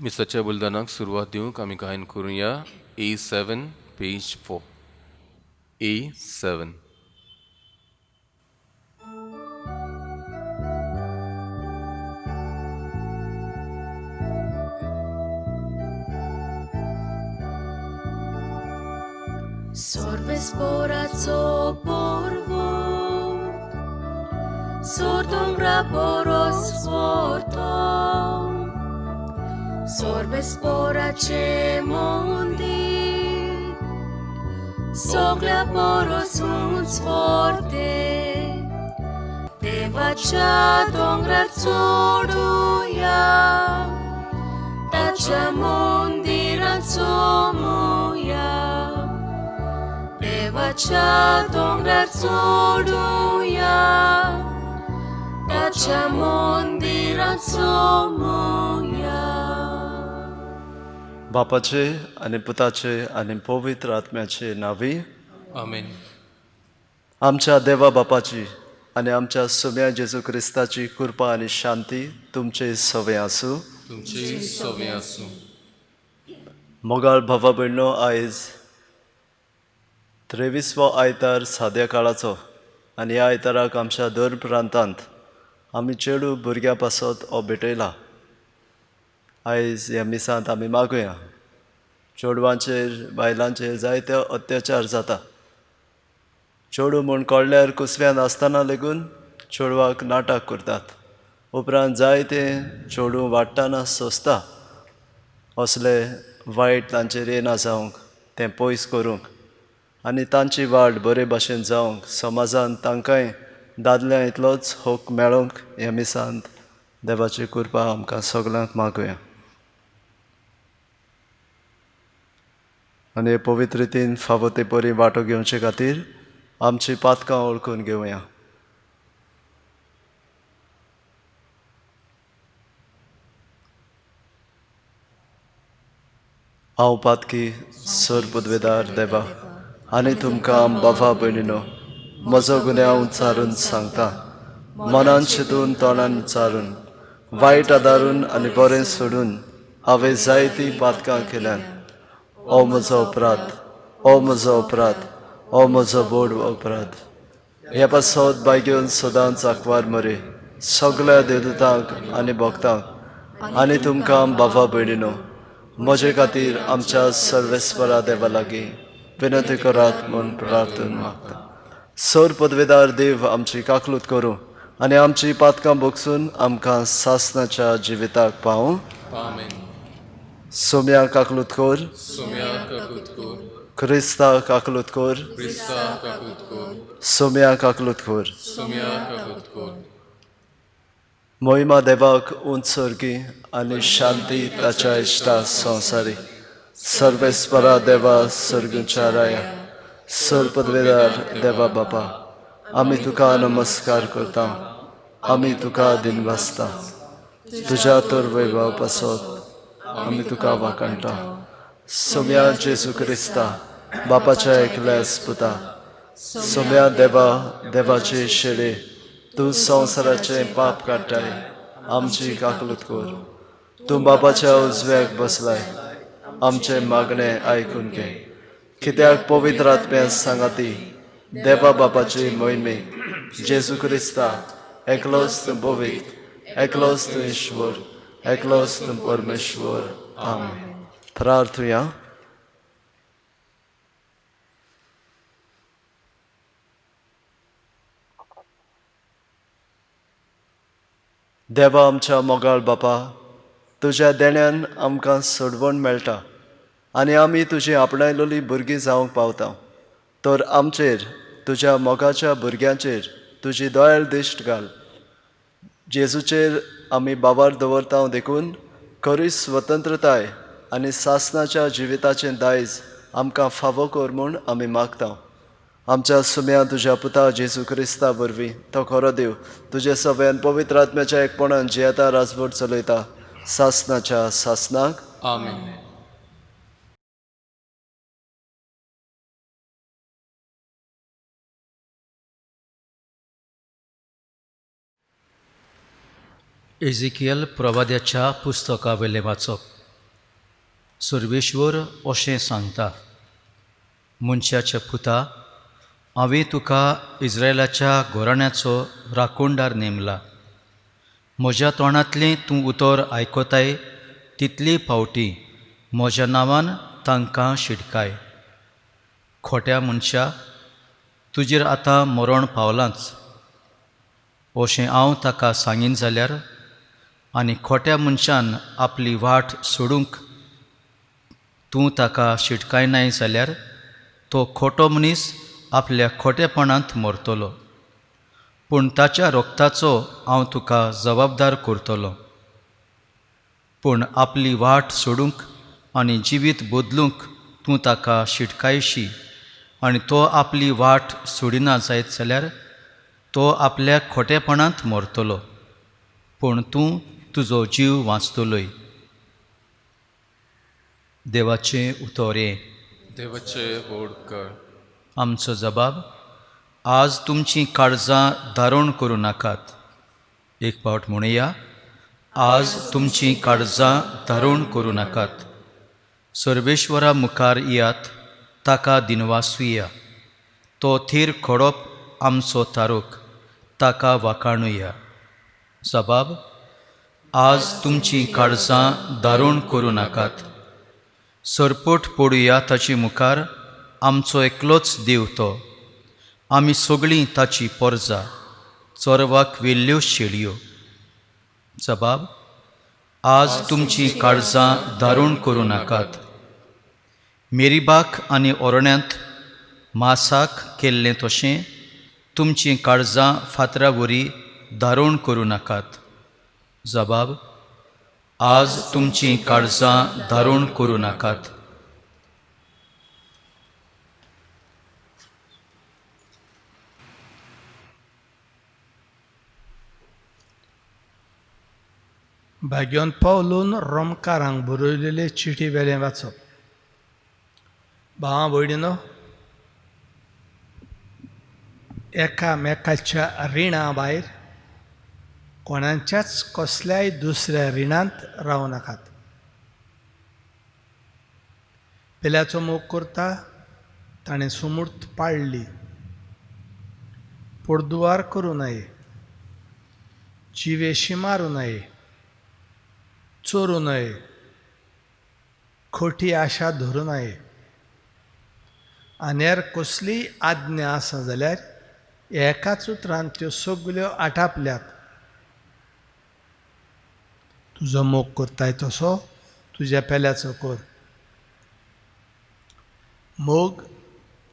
मिसाच्या बलिदानाक सुरवात दिवंक आमी गायन करुया. A7 page 4. A7. Sorvespora porvo, Sordongra poros vorto, Sorvespora ce mondi, Soglia poros uns forte, देवाच्या दोंगरार चडुया, ताच्या मंदिरांत सोमुया. देवाच्या दोंगरार चडुया, ताच्या मंदिरांत सोमुया. बापाचे आनी पुताचे आनी पवित्र आत्म्याचे नांवी. आमेन. आमच्या देवा बापाची आनी आमच्या सोम्या जेजू क्रिस्ताची कृपा आनी शांती तुमचे सवे आसूं. तुमचे सवे आसूं. मोगाळ भावा भयणो, आयज 23वो आयतार साद्या काळाचो आनी ह्या आयताराक आमच्या दर प्रांतांत आमी चेडू भुरग्यां पासत हो भेटयला. आयज ह्या मिसांत आमी मागुया. चेडवांचेर बायलांचेर जायते अत्याचार जाता. चेडूं म्हूण कळ्ळ्यार कुसव्यान आसतना लेगून चेडवाक नाटक करतात. उपरांत जायते चेडूं वाडटना सोंसता. असले वायट तांचेर येना जावंक, तें पयस करूंक आनी तांची वाड बरे भाशेन जावंक, समाजांत तांकांय दादल्यां इतलोच हक मेळोंक ह्या मिसांत देवाची कृपा आमकां सगल्यांक मागुया. आनी हे पवित्र रितीन फावो ते परी वांटो घेवचे खातीर आमची पातकां वळखून घेवया. हांव पातकी सर पदवेदार देवा आनी तुमकां बाबा भयणीनो म्हजो गुन्यांव उच्चारून सांगता. मनान चिंतून तोंडान उच्चारून वायट आदारून आनी बरें सोडून हांवें जायतीं पातकां केल्यात. ओ म्हजो अपराध, ओ म्हजो अपराध, ओ म्हजो बोड अपराध. ह्या पासत बायगेवन सदांच आंकवार मरे सगळ्या देवदूतांक आनी भक्तांक आनी तुमकां बाबा भयणीनो म्हजे खातीर आमच्या सर्वेस्परा देवा लागीं विनंती करात म्हूण प्रार्थना मागता. सर पदवेदार देव आमची काकलूत करूं आनी आमची पातकां भोगसून आमकां सासनाच्या जिविताक पावूं. आमेन. सोम्या काकलूत कर, सोम्या काकूत कर, क्रिस्ता काकलूत कर, क्रिस्ता काकूत कर, सोम्या काकलूत कर. सोम्या काकूत कर. मोहिमा देवाक उंच सर्गी आनी शांती ताच्या इश्टा संवसारी. सर्वेस्परा देवा सर्गुच्या राया, सर पदवेदार देवा बापा, आमी तुका नमस्कार करता, आमी तुका दिनवासता. तुज्या तर वैभव पासत आमी तुका वाखाणटा. सोम्या जेजू क्रिस्ता बापाच्या एकल्यास पुता, सोम्या देवा देवाचे शेळे, तूं संवसाराचें पाप काडटाय, आमची काकलूत कर. तूं बापाच्या उजव्याक बसलाय, आमचें मागणें आयकून घे. कित्याक पवित्र आत्म्या सांगाती देवा बापाची मोहिमे जेजू क्रिस्ता एकलोच तूं पवित्र, एकलोच तूं ईश्वर, एकलोच तूं परमेश्वर. आमेन. प्रार्थुया. देवा आमच्या मोगाळ बापा, तुज्या देण्यान आमकां सोडवण मेळटा आनी आमी तुजी आपणायलोली भुरगीं जावंक पावता. तर आमचेर तुज्या मोगाच्या भुरग्यांचेर तुजी दयाळ दिश्ट घाल. जेजूचेर आमी बाबार दवरता देखून खरी स्वतंत्रताय आनी सासनाच्या जिविताचें दायज आमकां फावो कर म्हूण आमी मागता. आमच्या सुम्या तुज्या पुता जेजू क्रिस्ता वरवीं तो खरो देव तुजे सगळ्यान पवित्र आत्म्याच्या एकपणान जियेता राजवट चलयता सासनाच्या सासनाक. आमेन. एझिकियल प्रवाद्याच्या पुस्तकावेलें वाचप. सर्वेश्वर अशें सांगता, मनशाच्या पुता, हांवें तुका इस्रायलाच्या घराण्याचो राखणदार नेमला. म्हज्या तोंडांतलें तूं उतर आयकताय तितले फावटी म्हज्या नांवान तांकां शिटकाय. खोट्या मनशा, तुजेर आतां मरण पावलांच अशें हांव ताका सांगीन जाल्यार, आनी खोट्या मनशान आपली वाट सोडूंक तूं ताका शिटकायनाय जाल्यार, तो खोटो मनीस आपल्या खोटेपणांत मरतलो, पूण ताच्या रोगताचो हांव तुका जबाबदार करतलो. पूण आपली वाट सोडूंक आनी जिवीत बदलूंक तूं ताका शिटकायशी आनी तो आपली वाट सोडिना जायत जाल्यार, तो आपल्या खोटेपणांत मरतलो, पूण तूं तुजो जीव वांचतलोय. देवाचें उतर. देवाचे व्हड उपकार. आमचो जबाब, आज तुमचीं काळजां धारण करूं नाकात. एक फावट म्हणुया, आज तुमचीं काळजां धारण करूं नाकात. सर्वेश्वरा मुखार येयात, ताका दिनवासुया. तो थीर खडप आमचो तारूक, ताका वाखाणुया. जबाब, आज तुमचीं काळजां धारण करूं नाकात. सरपट पडुया ताचे मुखार, आमचो एकलोच देव तो. आमी सगळीं ताची पोरजा, चोरवाक वेल्ल्यो शेळयो. जबाब, आज तुमचीं काळजां धारण करूं नाकात. मेरीबाक आनी ओरण्यांत मासाक केल्लें तशें तुमचीं काळजां फातरा वरी धारण करूं नाकात. जबाब, आज तुमचीं काळजां धारण करूं नाकात. भाग्योन पावलून रोमकारांक बरयलेले चिटी वेलें वाचप. भावा भयणीनो, एकामेकाच्या रिणा भायर कोणाच्याच कसल्याय दुसऱ्या रिणांत रावं नाकात. पेल्याचो मोग करता ताणें सुमूर्त पाळ्ळी. पोरदुवार करूं नये, जिवेशी मारूं नये, चोरूं नये, खोटी आशा धरूं नये. आनी हेर कसलीय आज्ञा आसा जाल्यार एकाच उतरान त्यो सगल्यो आटापल्यात. तुजो मोग करताय तसो तुज्या पेल्याचो कर. मोग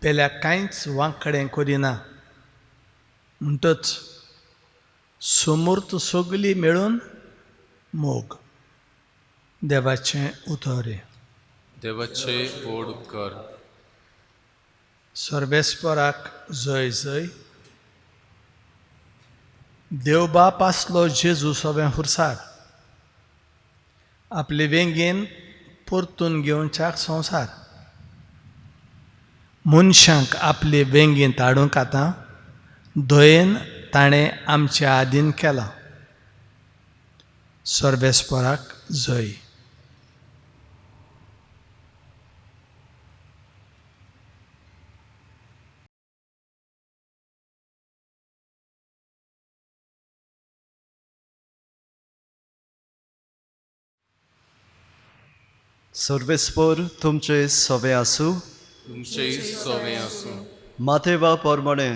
पेल्याक कांयच वांकडें करिना, म्हणटच समूर्त सगली मेळून मोग. देवाचें उतर. देवाचे व्हड उपकार. सर्वेस्पराक जय जय. देवबाप आसलो जेजू सवें खुर्सार, आपले वेंगेन परतून घेवच्याक संवसार. मनशांक आपले वेंगेंत हाडूंक आतां दयेन ताणें आमच्या आदीन केलां. सर्वेस्पराक जय. सर्वेस्पर तुमचे सवे आसूं. तुमचेय सवे आसूं. माथेवा प्रमाणे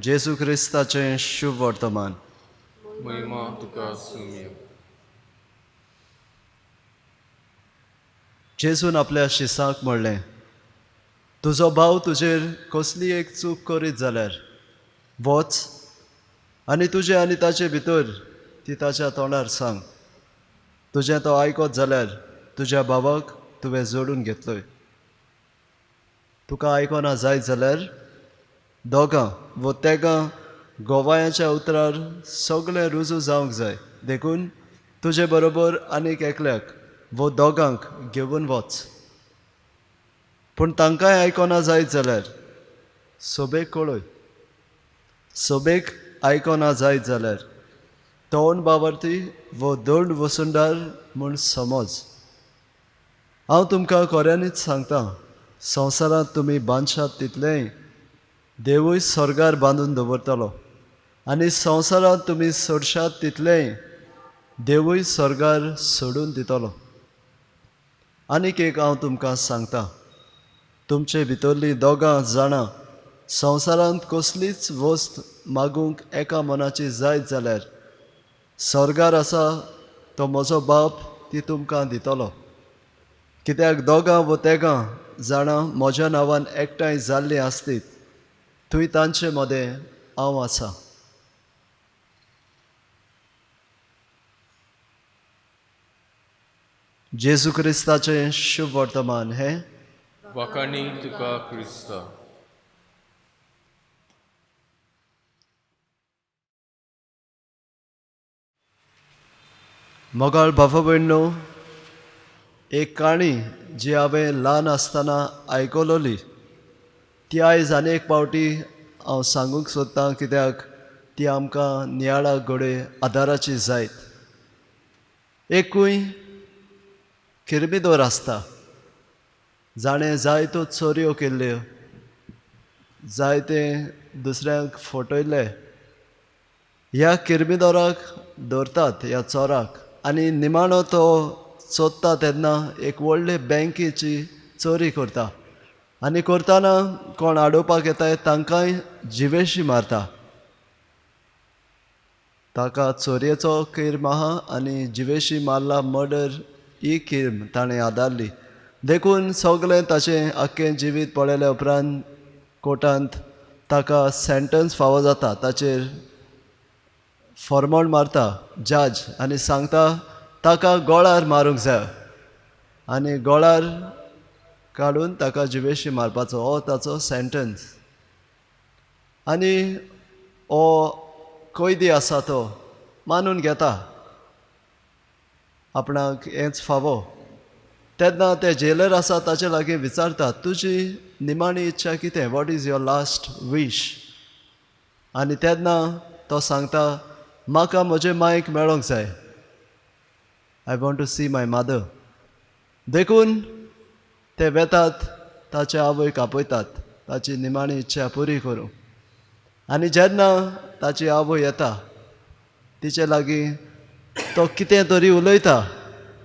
जेजू क्रिस्ताचें शुभ वर्तमान. महिमा तुका सुमया. जेजून आपल्या शिसाक म्हणलें, तुजो भाव तुजेर कसली एक चूक करीत जाल्यार वच आनी तुजे आनी ताचे भितर ती ताच्या तोंडार सांग. तुजें तो आयकत जाल्यार तुज्या भावाक तुवें जोडून घेतलोय. तुका आयकना जायत जाल्यार दोगां वो तेगां गोवायांच्या उतरार सगळें रुजू जावंक जाय, देखून तुजे बरोबर आनीक एकल्याक वो दोगांक घेवन वच. पूण तांकांय आयकना जायत जाल्यार सोबेक कळय. सोबेक आयकना जायत जाल्यार तोंड बावरती वो दोंड वसुंडार म्हूण समज. हांव तुमकां खऱ्यांनीच सांगता, संवसारांत तुमी बांदशात तितलेंय देवूय स्वर्गार बांदून दवरतलो, आनी संवसारांत तुमी सोडशात तितलेंय देवूय स्वर्गार सोडून दितलो. आनीक एक हांव तुमकां सांगता, तुमचे भितरलीं दोगां जाणां संवसारांत कसलीच वस्त मागूंक एका मनाची जायत जाल्यार स्वर्गार आसा तो म्हजो बाप ती तुमकां दितलो. कित्याक दोगां वो तेगां जाणां म्हज्या नांवान एकठांय जाल्लीं आसतीत थंय तांचे मदें हांव आसा. जेजू क्रिस्ताचें शुभ वर्तमान हें. वाखाणी तुका क्रिस्ता. मोगाळ बाबा भयणो, एक काणी जी हांवें ल्हान आसतना आयकलोली ती आयज आनी एक पावटी हांव सांगूंक सोदतां, कित्याक ती आमकां नियाळाक घडये आदाराची जायत. एकूय किर्मिदोर आसता जाणें जायत्यो चोरयो केल्ल्यो, जायते दुसऱ्यांक फटयले. ह्या किर्मिदोराक धरतात, ह्या चोराक, आनी निमाणो तो चोरता तेन्ना एक व्हडले बँकेची चोरी करता, आनी करतना कोण आडोवपाक येताय तांकांय जिवेशी मारता. ताका चोरयेचो किर्म आहा आनी जिवेशी मारला, मर्डर ही किर्म ताणें आदारली. देखून सगळें ताचें आख्खें जिवीत पळयल्या उपरांत कोर्टांत ताका सेंटन्स फावो जाता. ताचेर फॉर्मोण मारता जज आनी सांगता ताका गोळार मारूंक जाय, आनी गोळार काडून ताका जिवेशी मारपाचो हो ताचो सेंटन्स. आनी हो कैदी आसा तो मानून घेता आपणाक हेंच फावो. तेन्ना ते जेलर आसा ताचे लागीं विचारता, तुजी निमाणी इच्छा कितें, what is your last wish? आनी तेन्ना तो सांगता, म्हाका म्हजे मायक मेळोंक जाय, I want to see my mother. देखून ते वेतात, ताचे आवयक आपयतात ताची निमाणी इच्छा पुरी करूं. आनी जेन्ना ताची आवय येता तिचे लागीं तो कितें तरी उलयता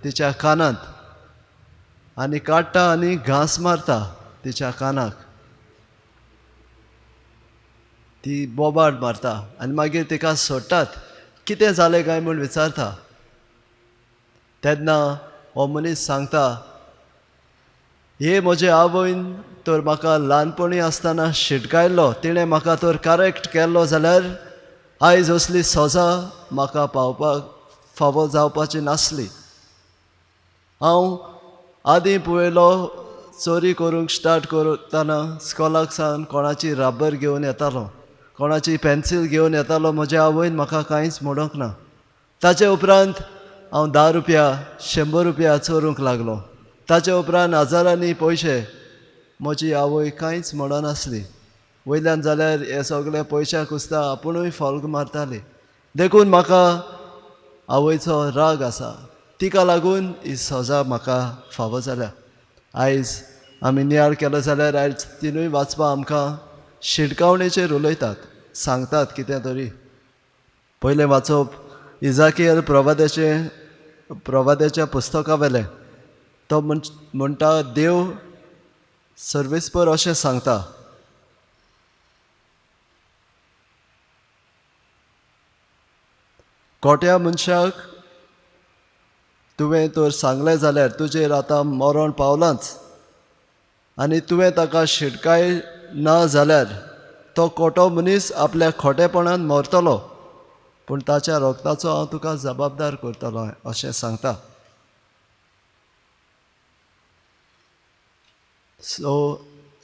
तिच्या कानांत, आनी काडटा आनी घांस मारता तिच्या कानाक. ती बोबाड मारता आनी मागीर तिका सोडटात. कितें जालें काय म्हूण विचारता. तेन्ना हो मनीस सांगता, हे म्हजे आवयन तर म्हाका ल्हानपणी आसतना शिटकायल्लो, तिणें म्हाका तर करेक्ट केल्लो जाल्यार आयज असली सजा म्हाका पावपाक फावो जावपाची नासली. हांव आदीं पळयलो चोरी करूंक स्टार्ट करतना स्कॉलाक सावन कोणाची रबर घेवन येतालो, कोणाची पेन्सील घेवन येतालो. म्हज्या आवयन म्हाका कांयच म्हणूंक ना. ताचे उपरांत हांव 10 रुपया 100 रुपया चोरूंक लागलो. ताचे उपरांत हजारांनी पयशे. म्हजी आवय कांयच म्हणनासली. वयल्यान जाल्यार हे सगळे पयशाक कुसता आपुणूय फोल्ग मारताली. देखून म्हाका आवयचो राग आसा, तिका लागून ही सजा म्हाका फावो जाल्या. आयज आमी नियाळ केलो जाल्यार आयज तिनूय वाचपां आमकां शिटकावणेचेर उलयतात, सांगतात कितें तरी. पयलें वाचप इजाकियल प्रवाद्याच्या पुस्तका वेलें. तो म्हणटा, देव सर्वेस्पर अशें सांगता, खोट्या मनशाक तुवें तर सांगलें जाल्यार तुजेर आतां मरण पावलांच, आनी तुवें ताका शिटकाय ना जाल्यार तो खोटो मनीस आपल्या खोटेपणान मरतलो, पूण ताच्या रक्ताचो हांव तुका जबाबदार करतलो अशें सांगता. सो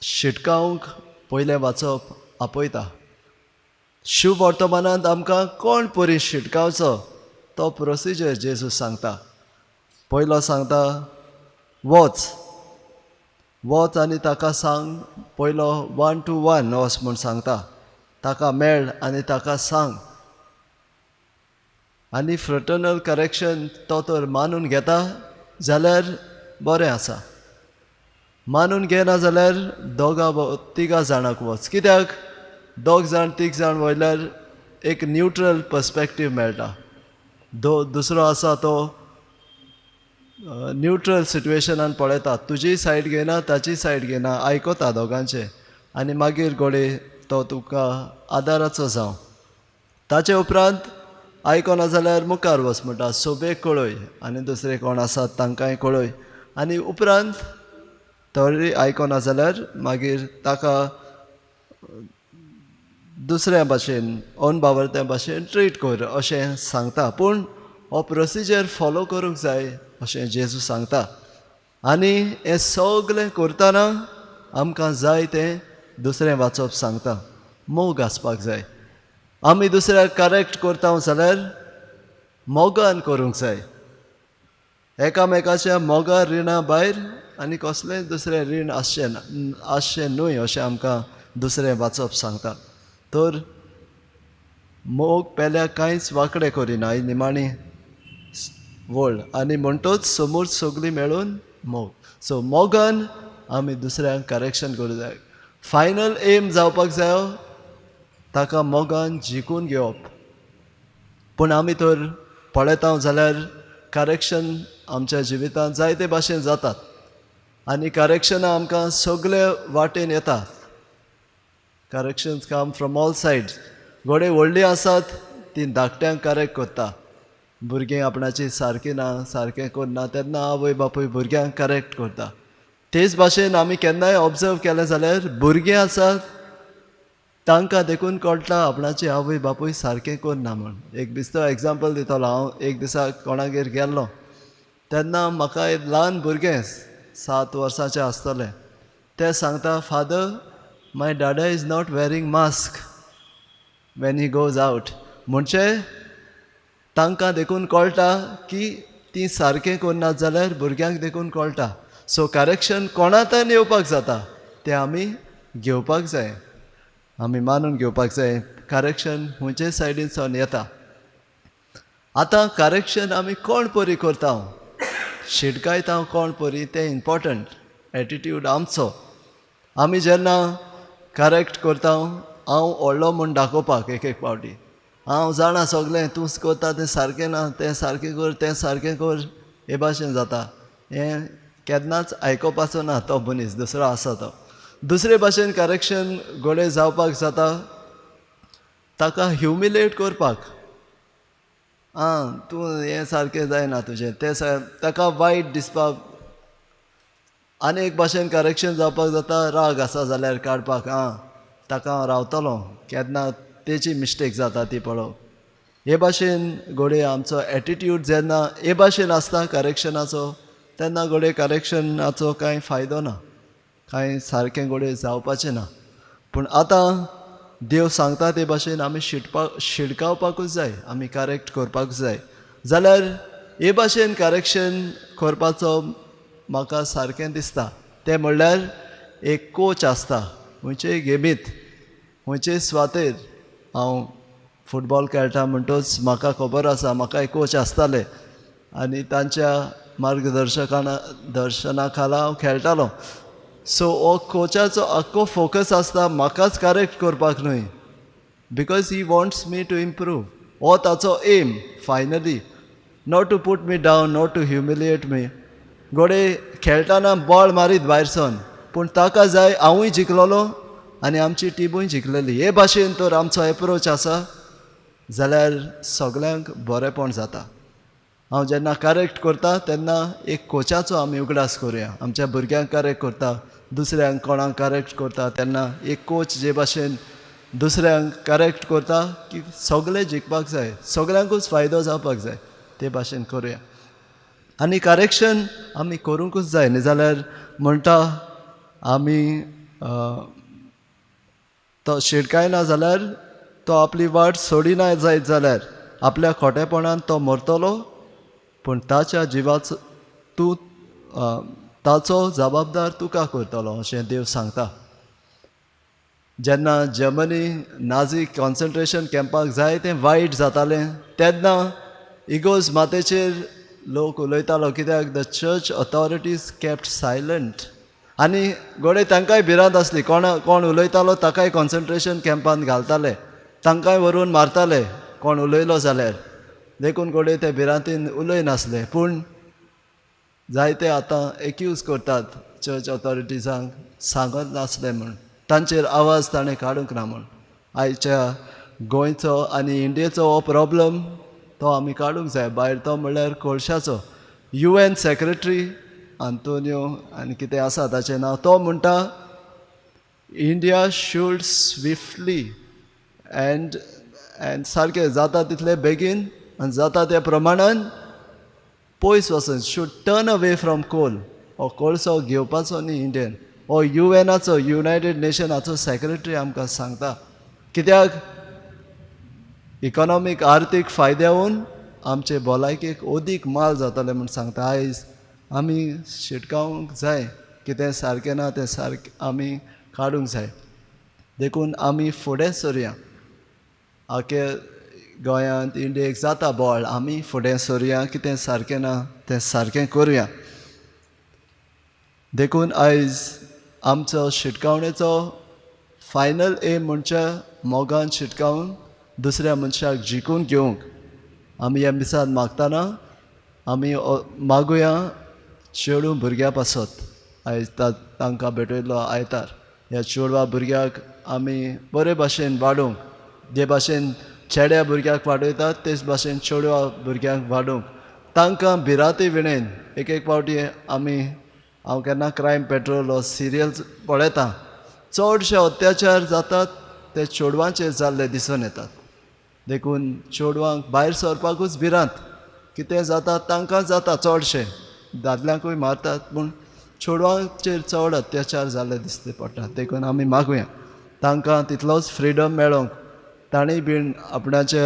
शिटकावंक पयलें वाचप आपयता. शुभ वर्तमानांत आमकां कोण परी शिटकावचो तो प्रोसिजर जेजू सांगता. पयलो सांगता, वच वच आनी ताका सांग. पयलो 1 to 1 वच म्हूण सांगता, ताका मेळ आनी ताका सांग. आनी फ्रटर्नल करेक्शन तो तर मानून घेता जाल्यार बरें आसा. मानून घेना जाल्यार दोगां तिगां जाणांक वच. कित्याक दोग जाण तीग जाण वयल्यार एक न्यूट्रल पर्सपेक्टीव मेळटा. दुसरो आसा तो न्यूट्रल सिट्युएशनान पळयता, तुजी सायड घेयना ताची सायड घेयना, आयकता दोगांचे आनी मागीर घोडये तो तुका आदाराचो जावं. ताचे उपरांत आयकना जाल्यार मुखार वच म्हणटा, सोबेक कळय आनी दुसरे कोण आसात तांकांय कळय. आनी उपरांत तरी आयकना जाल्यार मागीर ताका दुसऱ्या भाशेन अनबावरत्या भाशेन ट्रीट कर अशें सांगता. पूण हो प्रोसिजर फॉलो करूंक जाय अशें जेजू सांगता. आनी हें सगलें करतना आमकां जाय तें दुसरें वाचप सांगता, मोग आसपाक जाय. आमी दुसऱ्याक करेक्ट करता जाल्यार मोगान करूंक जाय. एकामेकाच्या मोगा रिणा भायर आनी कसलेंय दुसरें रीण आसचें ना, आसचें न्हय अशें आमकां दुसरें वाचप सांगता. तर मोग पेल्या कांयच वांकडें करिना ही निमाणी वळ. आनी म्हणटच समोर सगळीं मेळून मोग. सो मोगान आमी दुसऱ्यांक करेक्शन करूंक जाय. फायनल एम जावपाक जायो ताका मोगान जिखून घेवप. पूण आमी तर पळयता जाल्यार करेक्शन आमच्या जिवितांत जायते भाशेन जातात आनी करेक्शनां आमकां सगळे वाटेन येतात. Corrections come from all sides. घोडे व्हडलीं आसात ती धाकट्यांक करेक्ट करता. भुरगीं आपणाची सारकीं ना, सारकें करना तेन्ना आवय बापूय भुरग्यांक करेक्ट करता. तेच भाशेन आमी केन्नाय ऑब्जर्व केलें जाल्यार भुरगीं आसात तांकां देखून कळटा आपणाची आवय बापूय सारकें करना म्हूण. एक बिस्तो एग्जाम्पल दितलो हांव. एक दिसा कोणागेर गेल्लो तेन्ना म्हाका एक ल्हान भुरगें 7 वर्सांचें आसतलें, तें सांगता, father my dada is not wearing mask when he goes out. म्हणजे तांकां देखून कळटा की तीं सारकें करनात जाल्यार भुरग्यांक देखून कळटा. सो करेक्शन कोणांतल्यान येवपाक जाता तें आमी घेवपाक जाय, आमी मानून घेवपाक जाय. करेक्शन खंयचे सायडीन येता. आतां करेक्शन आमी कोण परी करता, शिटकायता कोण परी, तें इम्पोर्टंट एटिट्यूड आमचो. आमी जेन्ना करेक्ट करता हांव व्हडलो म्हूण दाखोवपाक एक एक पावटी हांव जाणा सगलें, तूं करता तें सारकें ना, तें सारकें कर, तें सारकें कर, हे भाशेन जाता. हें केन्नाच आयकुपाचो ना तो मनीस दुसरो आसा तो. दुसरे भाशेन करेक्शन घोडे जावपाक जाता ताका ह्युमिलेट करपाक. आं तूं हें सारकें जायना तुजें, तें ताका वायट दिसपाक. आनी एक भाशेन करेक्शन जावपाक जाता राग आसा जाल्यार काडपाक. आं ताका हांव रावतलो केन्ना तेची मिस्टेक जाता ती पळोवप. हे भाशेन घोडये आमचो एटिट्यूड जेन्ना हे भाशेन आसता करेक्शनाचो तेन्ना घोडये करेक्शनाचो कांय फायदो ना, कांय सारकें घोडये जावपाचें ना. पूण आतां देव सांगता ते भाशेन आमी शिडकावपाकूच जाय, आमी करेक्ट करपाक जाय. जाल्यार हे भाशेन करेक्शन करपाचो म्हाका सारकें दिसता. तें म्हणल्यार एक कोच आसता खंयचेय गेमीत, खंयचेय सुवातेर. हांव फुटबॉल खेळटा म्हणटच म्हाका खबर आसा, म्हाका एक कोच आसताले आनी तांच्या मार्गदर्शकाना दर्शना खाला हांव खेळटालो. सो हो कोचाचो आख्खो फोकस आसता म्हाकाच करेक्ट करपाक न्हय, because he wants me to improve. हो ताचो aim finally, not to put me down, not to humiliate me. घोडे खेळटाना बॉल मारीत भायर सन, पूण ताका जाय हांवूय जिखलोलो आनी आमची टिमूय जिखलेली. हे भाशेन तर आमचो एप्रोच आसा जाल्यार सगल्यांक बरेंपण जाता. हांव जेन्ना करेक्ट करता तेन्ना एक कोचाचो आमी उगडास करुया. आमच्या भुरग्यांक करेक्ट करता, दुसऱ्यांक कोणाक करेक्ट करता तेन्ना एक कोच जे भाशेन दुसऱ्यांक करेक्ट करता की सगळे जिखपाक जाय, सगळ्यांकूच फायदो जावपाक जाय, ते भाशेन करुया. आनी करेक्शन आमी करूंकूच जाय, न्ही जाल्यार म्हणटा आमी तो शिडकायना जाल्यार तो आपली वाट सोडिना जायत जाल्यार आपल्या खोटेपणान तो मरतलो, पूण ताच्या जिवाचो तूं ताचो जबाबदार तुका करतलो अशें देव सांगता. जेन्ना जर्मनी नाझी कॉन्सन्ट्रेशन कॅम्पाक जाय तें वायट जातालें तेन्ना इगोज मातेचेर लोक उलयतालो, कित्याक the church authorities kept silent. आनी घोडे तांकांय भिरांत आसली, कोण कोण उलयतालो ताकाय कॉन्सन्ट्रेशन कॅम्पान घालताले, तांकांय व्हरून मारताले कोण उलयलो जाल्यार. देखून घोडे ते भिरांतीन उलयनासले. पूण जायते आतां एक्यूज करतात चर्च ऑथॉरिटीजांक सांगत नासले म्हूण, तांचेर आवाज ताणें काडूंक ना म्हूण. आयच्या गोंयचो आनी इंडियेचो हो प्रॉब्लम तो आमी काडूंक जाय भायर. तो म्हणल्यार कोळशाचो. यू एन सेक्रेटरी आंतोनियो आनी कितें आसा ताचें नांव, तो म्हणटा India should swiftly and and सारकें जाता तितले बेगीन आनी जाता त्या प्रमाणान पयस वचून should turn away from coal. हो कोळसो घेवपाचो न्ही इंडियन. हो you एनाचो, युनायटेड नेशनाचो सेक्रेटरी आमकां सांगता. कित्याक इकॉनॉमीक आर्थीक फायद्याहून आमचे भलायकेक अदीक माल जातलें म्हूण सांगता. आयज आमी शिटकावंक जाय, कितें सारकें ना तें सारकें आमी काडूंक जाय. देखून आमी फुडें सरया. आखे गोंयांत इंडियेक जाता बोवाळ, आमी फुडें सरया, कितें सारकें ना तें सारकें करुया. देखून आयज आमचो शिटकावणेचो फायनल एम म्हणजे मोगान शिटकावन दुसऱ्या मनशाक जिखून घेवंक. आमी ह्या मिसान मागतना आमी मागुया चेडूं भुरग्या पासत. आयज तांकां भेटयलो आयतार ह्या चेडवा भुरग्याक आमी बरे भाशेन वाडोवंक, जे भाशेन चेड्या भुरग्याक वाडयतात तेच भाशेन चेडवा भुरग्यांक वाडोवंक, तांकां भिरांती विणेन. एक एक फावटी आमी, हांव केन्ना क्रायम पेट्रोल हो सिरियल पळयतां, चडशे अत्याचार जातात ते चेडवांचेर जाल्ले दिसून येतात. देखून चेडवांक भायर सरपाकूच भिरांत, कितें जाता तांकां जाता, चडशे दादल्यांकूय मारतात पूण चेडवांचेर चड अत्याचार जाल्ले दिसते पडटा. देखून आमी मागुया तांकां तितलोच फ्रिडम मेळोंक, तांणी बीन आपणाचे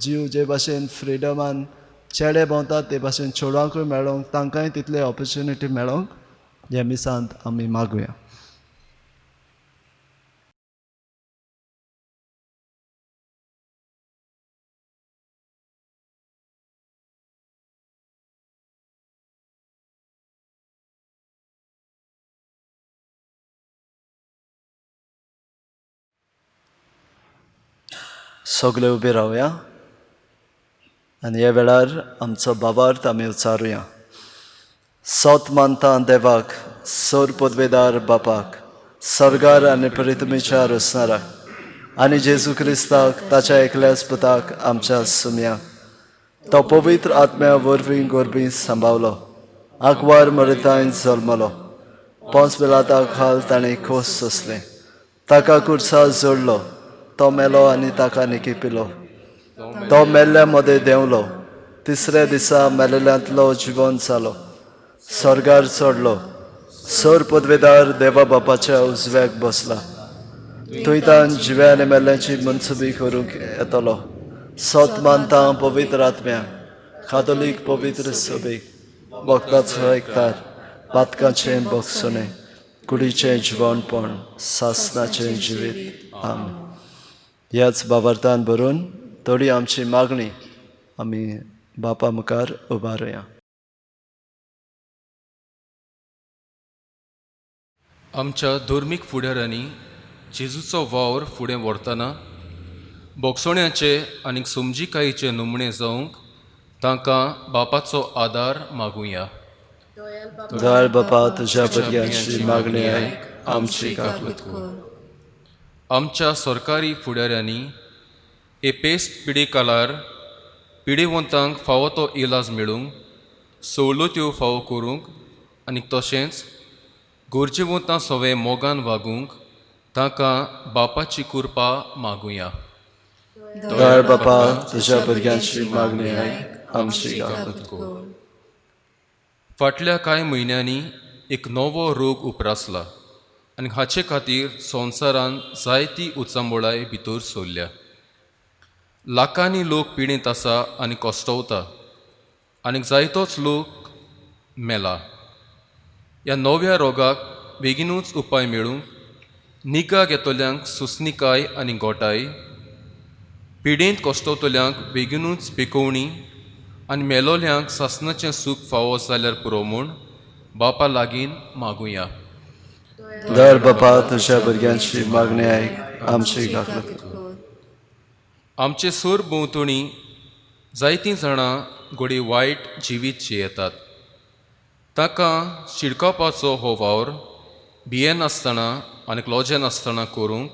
जीव जे भाशेन फ्रिडमान चेडे भोंवतात ते भाशेन चेडवांकूय मेळोंक, तांकांय तितले ऑपॉर्च्युनिटी मेळोंक ह्या मिसांत आमी मागुया. सगळे उबे रावया आनी ह्या वेळार आमचो भावार्थ आमी उच्चारुया. सोत मानता देवाक, सोर पदवेदार बापाक, सर्गार आनी परितमीच्या रचणाराक, आनी जेजू क्रिस्ताक ताच्या एकल्याच पुताक आमच्या सुम्या, तो पवित्र आत्म्या वरवीं गोरबी सांबावलो, आंकवार मरितांय जल्मलो, पोंच पिलाता खाल ताणें खोस सोंसलें, ताका कुर्सा जोडलो, तो मेलो आनी ताका निकिपिलो, तो मेल्ल्या मदें देंवलो, तिसऱ्या दिसा मेलेल्यांतलो जिवन जालो, स्वर्गार चडलो, सर पदवेदार देवा बापाच्या उजव्याक बसला, थंयतान जिव्या आनी मेल्ल्याची मनसुबी करूंक येतलो. सत मानता पवित्र आत्म्या, कातोलीक पवित्र सभेक, वखदाचो एकतार, पातकाचें बक्षणें, कुडीचें जिवनपण, सासनाचें जिवीत. आमेन. ह्याच भावार्थान भरून थोडी आमची मागणी आमी बापा मुखार उबारुया. आमच्या धर्मीक फुडाऱ्यांनी जेजूचो वावर फुडें व्हरतना बोगसोण्याचे आनी समजिकायेचे नमूने जावंक तांकां बापाचो आदार मागुया. दयाळ बापा, तुज्या भुरग्यांची मागणी आयक, आमची काकूत कर. आमच्या सरकारी फुडाऱ्यांनी हे पेस्त पिडे कालार पिडेवंतांक फावो तो इलाज मेळूंक, सवलत्यो फावो करूंक आनी तशेंच गरजेवंतां सवे मोगान वागूंक तांकां बापाची कृपा मागुया. दयाळ बापा, तुज्या भुरग्यांची मागणी आयक, आमची काकूत कर. फाटल्या कांय म्हयन्यांनी एक नवो रोग उप्रासला आनी हाचे खातीर संवसारान जायती उचांबळाय भितर सरल्या. लाखांनी लोक पिडेंत आसा आनी कश्टवता आनी जायतोच लोक मेला. ह्या नव्या रोगाक बेगीनूच उपाय मेळूंक निगा घेतल्यांक सुसणिकाय आनी गोटाय, पिडेंत कश्टवतल्यांक बेगीनूच पिकोवणी आनी मेलोल्यांक सासणाचें सूख फावो जाल्यार पुरो म्हूण बापा लागीं मागुया. दर बापा तुज्या भुरग्यांची मागणी आयक, आमची काकलूत कर. आमचे सूर भोंवतणी जायतीं जाणां घोडी वायट जिवीत जियेतात. ताका शिडकावपाचो हो वावर भियेनासतना आनी लॉजेनासतना करूंक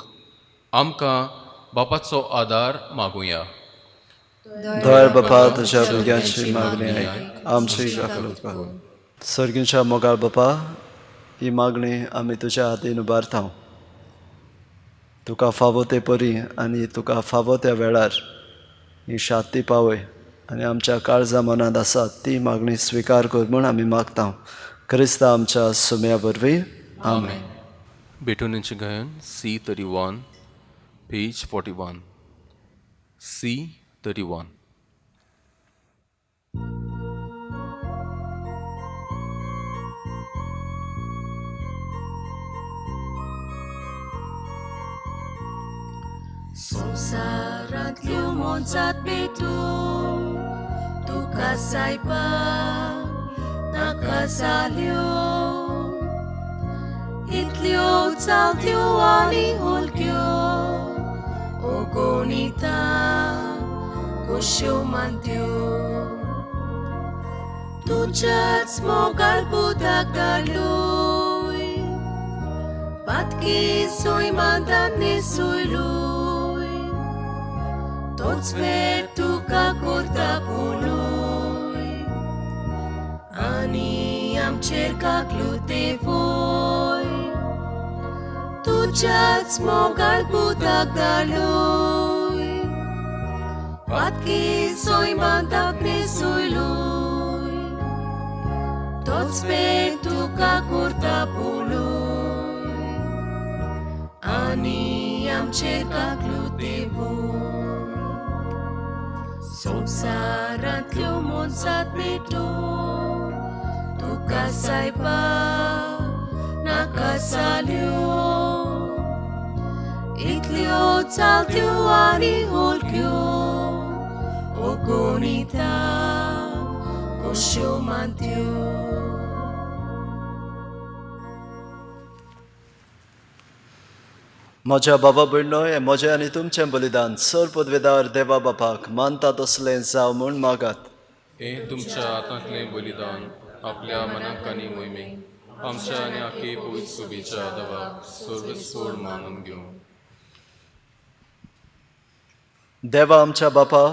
आमकां बापाचो आदार मागुया. दर बापा तुज्या भुरग्यांची मागणी आयक, आमची काकलूत कर. सर्गीच्या मोगाळ बापा, ही मागणी आमी तुज्या हातीन उबारता. तुका फावो ते परी आनी तुका फावो त्या वेळार ही शांती पावय आनी आमच्या काळजा मनांत आसा ती मागणी स्विकार कर म्हूण आमी मागता. क्रिस्ता आमच्या सुम्या वरवीं, आमेन. बेटोनीचें गायन C 31, page 41, C 31. संवसारांतल्यो मोनजात पेटू तुका सायबा नाका जाल्यो, इतल्यो चालत्यो आनी हलक्यो ओगोणिता कश्यो मानत्यो. तुज्याच मोगाळ पुताक धाडलोय, पातकी सैमांत न्हेसयलोय, तोच मेर तुका करता पळय आनी आमचेर काकलूत वय. तुज्याच मोगाळ पुताक धाडलोय, पातकी सैमांत न्हेसयलोय, तोच मेर तुका करता पळय आनी आमचेर काकलूत वय. संवसारांतल्यो मोनजात पेटो तुका सायबा नाका जाल्यो, इतल्यो चालत्यो आनी हलक्यो ओगोणिता कश्यो मानत्यो. म्हज्या बाबा भयणो, हें म्हजें आनी तुमचें बलिदान सर पदवेदार देवा बापाक मानता तसलें जावं म्हूण मागात. हें तुमच्या हातांतलें बलिदान आपल्या मनाक आनी मोहिमेक आमच्या आनी आखे पवित्र सुबेच्या देवाक सर्वस्वोड मानून घेवं. देवा आमच्या बापा,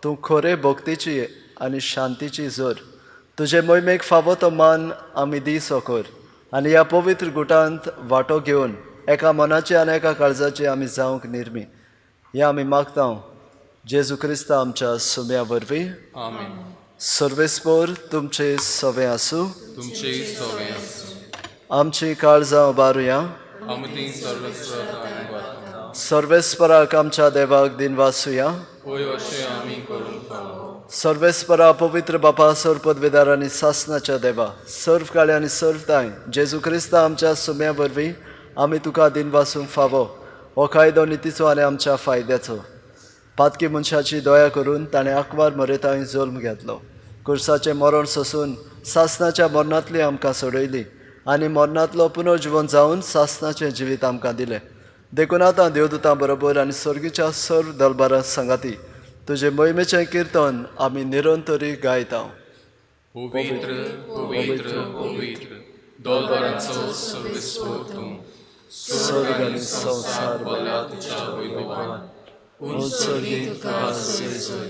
तूं खरे भक्तीची आनी शांतीची जोर, तुजे मोहिमेक फावो तो मान आमी दी सकर आनी ह्या पवित्र गुटांत वांटो घेवन एका मनाची आनी एका काळजाची आमी जावंक निर्मी, हें आमी मागता जेजू क्रिस्ता आमच्या सुम्या वरवीं, आमेन. सर्वेस्पोर तुमचे सवे आसूं, तुमचे सवे आसूं. आमची काळजां उबारुया. आमी ती सर्वस्व सर्वेस्पराक आमच्या देवाक दिनवासुया. होय अशें आमी करूंक फावो. सर्वेस्परा पवित्र बापा, सर्व पदवेदार आनी सासनाच्या देवा, सर्व काळे आनी सर्व ताय जेजू क्रिस्ता आमच्या सुम्या वरवीं आमी तुका दिनवासूंक फावो. हो कायदो नितीचो आनी आमच्या फायद्याचो. पातकी मनशाची दया करून ताणें आंकवार मरेतांय जल्म घेतलो, कुर्साचें मरण सोसून सासनाच्या मरणांतली आमकां सोडयली आनी मरणांतलो पुनर्जिवन जावन सासनाचें जिवीत आमकां दिलें. देखून आतां देवदूतां बरोबर आनी सर्गीच्या सर्व दलबारा सांगाती तुजे मोहिमेचें किर्तन आमी निरंतरी गायता. पवित्र पवित्र पवित्र दोलबारांचो सर्वेस्पोर तूं, स्वर्ग आनी संवसार भरला तुज्या वैभवान. उंच सर्गी तुका जय जय.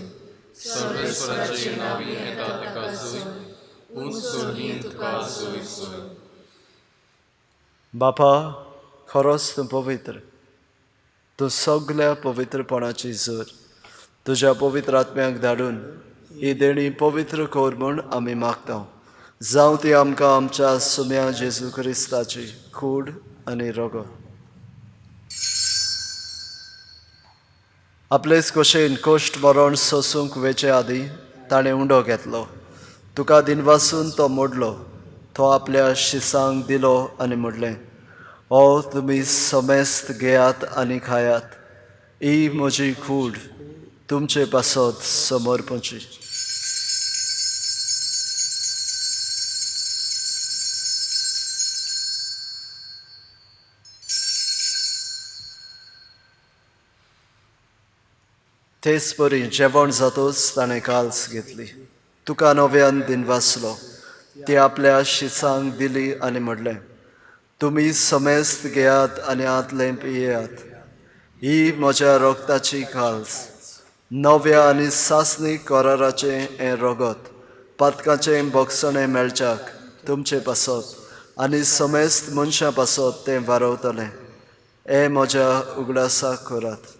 सर्वेस्वराचे नांवी येता ताका जय, उंच सर्गीं तुका जय जय. बापा, खरोच तूं पवित्र, तूं सगल्या पवित्रपणाची जोर. तुज्या पवित्र आत्म्याक धाडून ही देणी पवित्र कर म्हूण आमी मागता. जावं ती आमकां आमच्या सुम्या जेजू क्रिस्ताची कूड आनी रगत. आपलेच कशेन कश्ट मरण सोसूंक वेचे आदीं ताणें उंडो घेतलो, तुका दिनवासून तो मोडलो, तो आपल्या शिसांक दिलो आनी म्हणलें, ओ तुमी समेस्त घेयात आनी खायात, ही म्हजी कूड तुमचे पासत समर्पची. तेच परी जेवण जातूच ताणें काल्स घेतली, तुका नव्यान दिनवासलो, ती आपल्या शिसांक दिली आनी म्हणलें, तुमी समेस्त घेयात आनी हातलें पियेयात, ही म्हज्या रोगताची काल्स, नव्या आनी सासणी कराराचें हें रगत पातकाचें बोगसणें मेळच्याक तुमचे पासत आनी समेस्त मनशां पासत तें वारवतलें. हें म्हज्या उगडासाक करात.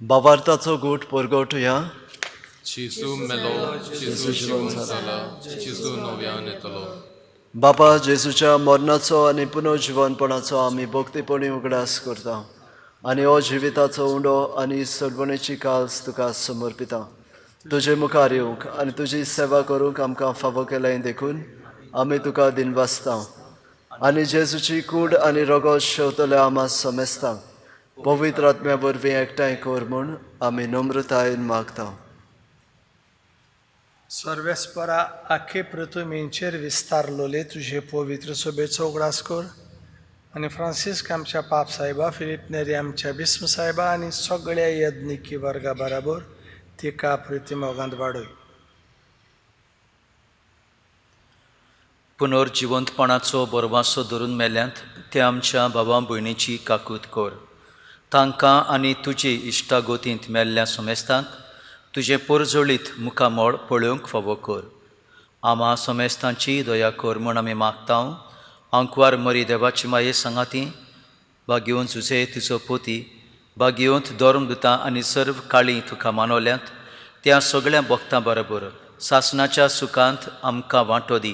बावार्थाचो गूट परगटुया. जेजू मेलो, जेजू जिवन जाला, जेजू नव्यान येतलो. बापा, जेजूच्या मरणाचो आनी पुनर्जिवनपणाचो आमी भक्तीपणी उगडास करता आनी हो जिविताचो उंडो आनी सोडवणेची काल्स तुका समर्पिता. तुजे मुखार येवंक आनी तुजी सेवा करूंक आमकां फावो केलें देखून आमी तुका दिनवासता आनी जेजूची कूड आनी रगत शेवतल्या आमा समेस्ता पवित्र आत्म्या वरवीं एकठांय कर म्हूण आमी नम्रतायेन मागता. सर्वेस्परा आखे पृथ्वीचेर विस्तारलोले तुजे पवित्र सभेचो उगडास कर आनी फ्रांसिस्क आमच्या पाप साहेबा, फिलीप नेरी आमच्या बिस्म साहेबा आनी सगळ्या यज्ञिकी वर्गा बराबर तिका प्रिती मोगांत वाडय. पुनर्जिवंतपणाचो बरवासो धरून मेल्यांत ते आमच्या बाबा भयणीची काकूत कर. तांकां आनी तुजे इश्टागोतींत मेल्ल्या समेस्तांक तुजें पोरजोळीत मुखामळ पळोवंक फावो कर. आमा समेस्तांची दया कर म्हूण आमी मागता. आंकवार मरी देवाची माये सांगाती बागेवन जुजे तुजो पोती बागेवंत धर्मदुतां आनी सर्व काळी तुका मानवल्यांत त्या सगळ्या भक्तां बरोबर सासणाच्या सुखांत आमकां वांटो दी.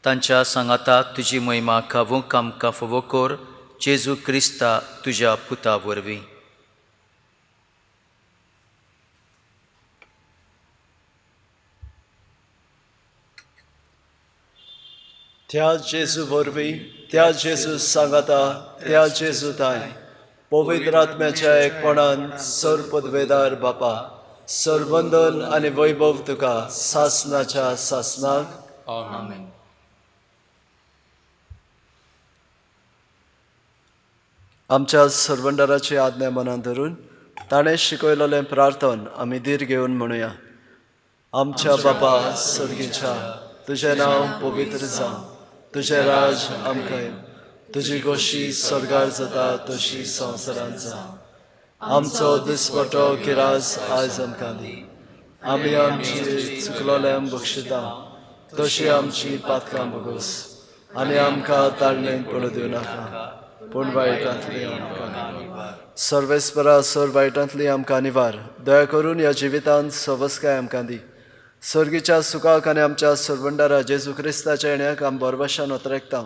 तांच्या सांगाता तुजी महिमा गावूंक आमकां फावो कर, जेजू क्रिस्ता तुज्या पुता वरवीं. त्या जेजू वरवीं, त्या जेजू सांगाता, त्या जेजू ताय पवित्र आत्म्याच्या एकपणान सर पदवेदार बापा, सरबंधन आनी वैभव तुका सासनाच्या सासनाक. आमेन. आमच्या सरवंडाराची आज्ञा मनान धरून ताणें शिकयलेलें प्रार्थन आमी धीर घेवन म्हणुया. आमच्या बापा सर्गीच्या, तुजें नांव पवित्र जावं, तुजें राज आमकां येवं, तुजी गोशी स्वर्गार जाता तशी संवसारांत जावं. आमचो दिसपटो किरास आयज आमकां दी, आमी आमची चुकलोल्यांक बक्षिता तशी आमची पातकां भोगोस आनी आमकां ताळणेंत पडूं दिवं नाका, पूण वायटांतली आमकां सर्वेस्परा सर वायटांतली आमकां निवार. दया करून ह्या जिवितांत सवस्काय आमकां दी. सर्गीच्या सुखाक आनी आमच्या सरवंडारा जेजू क्रिस्ताच्या येण्याक आमी बरवशान अत्रेकता.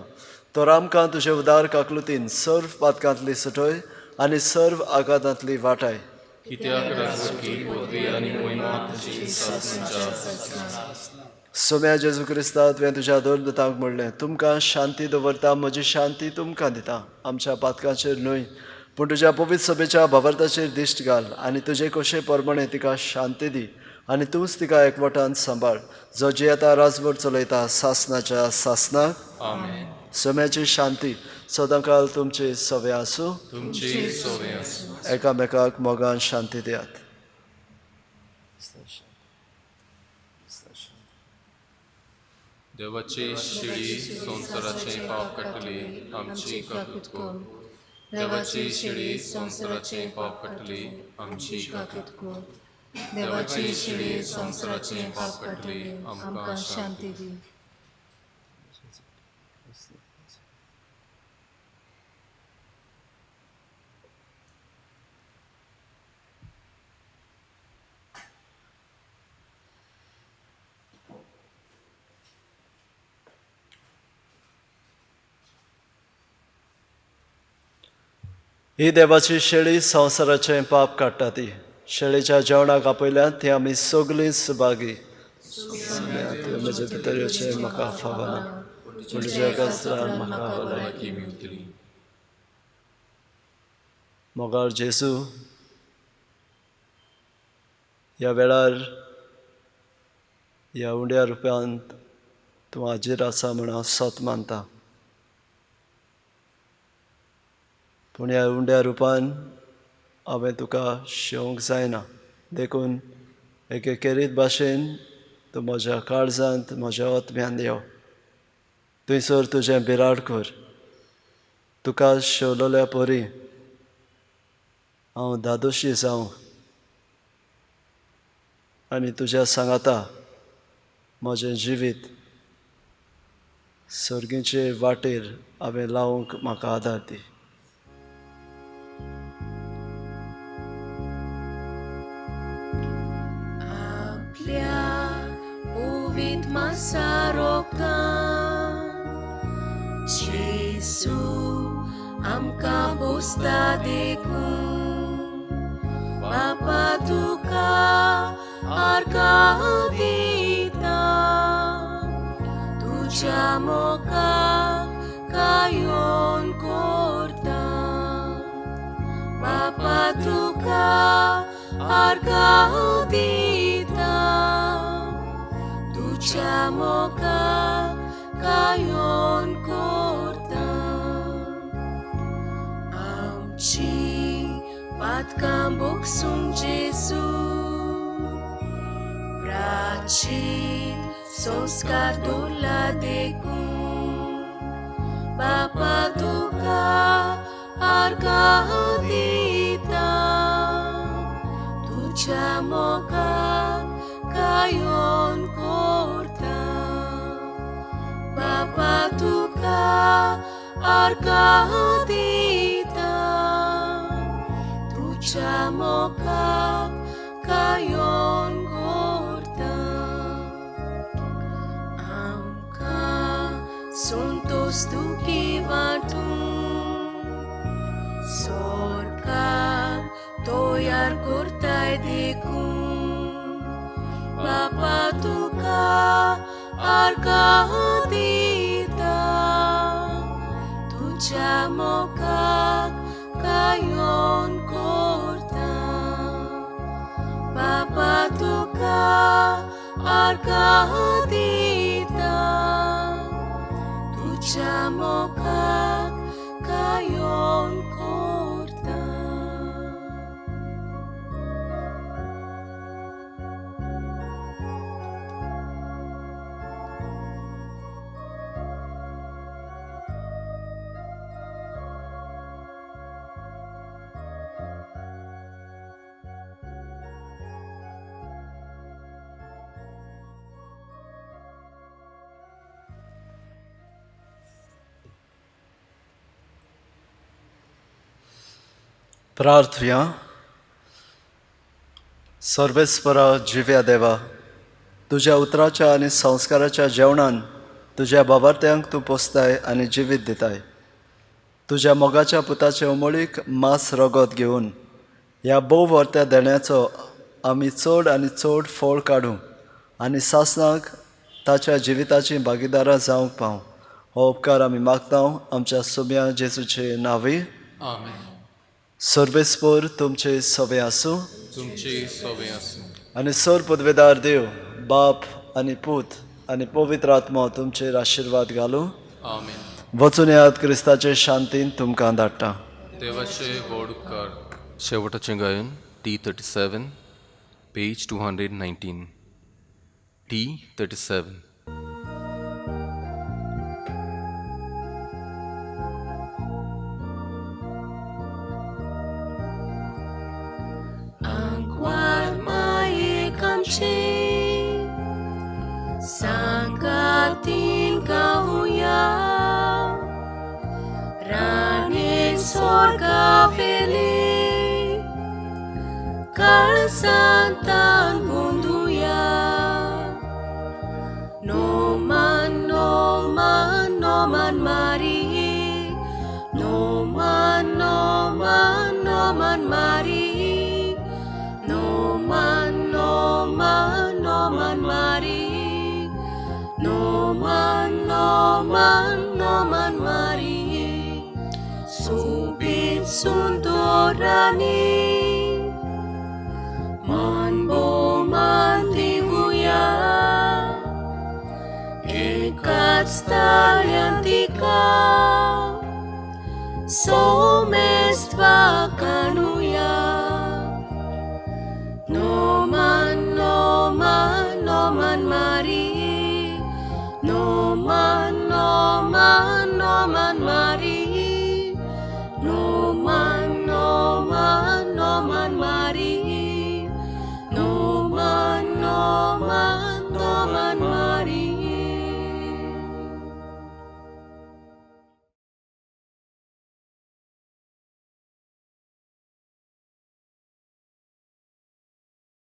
तर आमकां तुजे उदार काकलुतीन सर्व पातकांतली सुटय आनी सर्व आघातांतली वाटाय. कित्याक राजवटी पदवी आनी मोहिमा तुजी सासणाच्या. सोम्या जेजू क्रिस्ता, तुवें तुज्या दोन दुतांक म्हणलें, तुमकां शांती दवरता, म्हजी शांती तुमकां दिता. आमच्या पातकांचेर न्हय पूण तुज्या पवित्र सभेच्या भावार्थाचेर दिश्ट घाल आनी तुजे कशे प्रमाणे तिका शांती दी आनी तूंच तिका एकवटान सांबाळ, जो जियेता राजवट चलयता सासनाच्या सासनाक. आमेन. सोम्याची शांती सदांकाल तुमची सवे आसूं. तुमची सवे आसूं. एकामेकाक मोगान शांती दियात. देवाची शिळी संवसाराचें पाप काडटली, आमची काकूत कर. देवाची शिळी संवसाराचें पाप काडटली, आमची काकूत कर. देवाची शिळी संवसाराचें पाप काडटली, आमकां शांती दी. ही देवाची शेळी संवसाराचें पाप काडटा ती शेळीच्या जेवणाक आपयल्यात ती आमी सगळीं सुभागी. म्हजे भितर येवचें म्हाका फावना, पूण तुज्या कास्त्रान म्हाका भलायकी मेवतली. मोगाळ जेजू, ह्या वेळार ह्या उंड्या रुपयांत तूं हाजीर आसा म्हूण हांव सत मानता. पूण ह्या उंड्या रुपान हांवें तुका शेवंक जायना, देखून एके केरीत भाशेन तूं म्हज्या काळजांत म्हज्या ओतम्यान यो. थंयसर तुजें बिराड कर. तुका शेवलोल्या परी हांव धादोशी जावं आनी तुज्या सांगाता म्हजें जिवीत सर्गीचे वाटेर हांवें लावंक म्हाका आदार दी. आपल्या पवित्र मासारोगतान जेजू आमकां पोसता देखून बापा तुका आर्गां दिता तुज्या मोगाक गायोन करता बापा तुका आर्गां दिता तुज्या मोगाक गायोन करता. आमची पातकां भोगसूंक जेजू प्राचीन संस्कार दवरला देखून बापा तुका आर्गां दिता तुज्या मोगाक गायोन करता बापा तुका आर्गां दिता तुज्या मोगाक गायोन करता. आमकां संतोश दुखी वांटून स्वर्गाक तयार करताय देखून बापा तुका आर्गां दिता तुज्या मोगाक गायोन करता बापा तुका आर्गां दिता तुज्या मोगाक गायोन करता. प्रार्थया. सर्वेस्परा जिव्या देवा, तुज्या उतराच्या आनी संस्काराच्या जेवणान तुज्या बाबार्थ्यांक तूं पोसताय आनी जिवीत दिताय. तुज्या मोगाच्या पुताचे उमळीक मांस रगत घेवन ह्या भोव व्हरत्या देण्याचो आमी चड आनी चड फळ काडूं आनी सासणाक ताच्या जिविताची भागीदारां जावंक पावं. हो उपकार आमी मागता आमच्या सुम्या जेजूचे नांवी. आमेन. सर्वेस्पर तुमचे सवे आसूं. तुमचे सवे आसूं. आनी सर पदवेदार देव बाप आनी पूत आनी पवित्र आत्मा तुमचेर आशिर्वाद घालूं. आमेन. वचून येयात क्रिस्ताचे शांतीन तुमकां धाडटा. देवाचे व्हड उपकार. शेवटाचें गायन T37 page 219. T37. Ankwar maekamche sangatin kavuya rane sorgavele kalsantan bunduya no man no man no man mari no man no man no man mari no man no man no man mari no man no man no man mari subit sundorani man bo man tivuya. stale antica. Somest vacanu.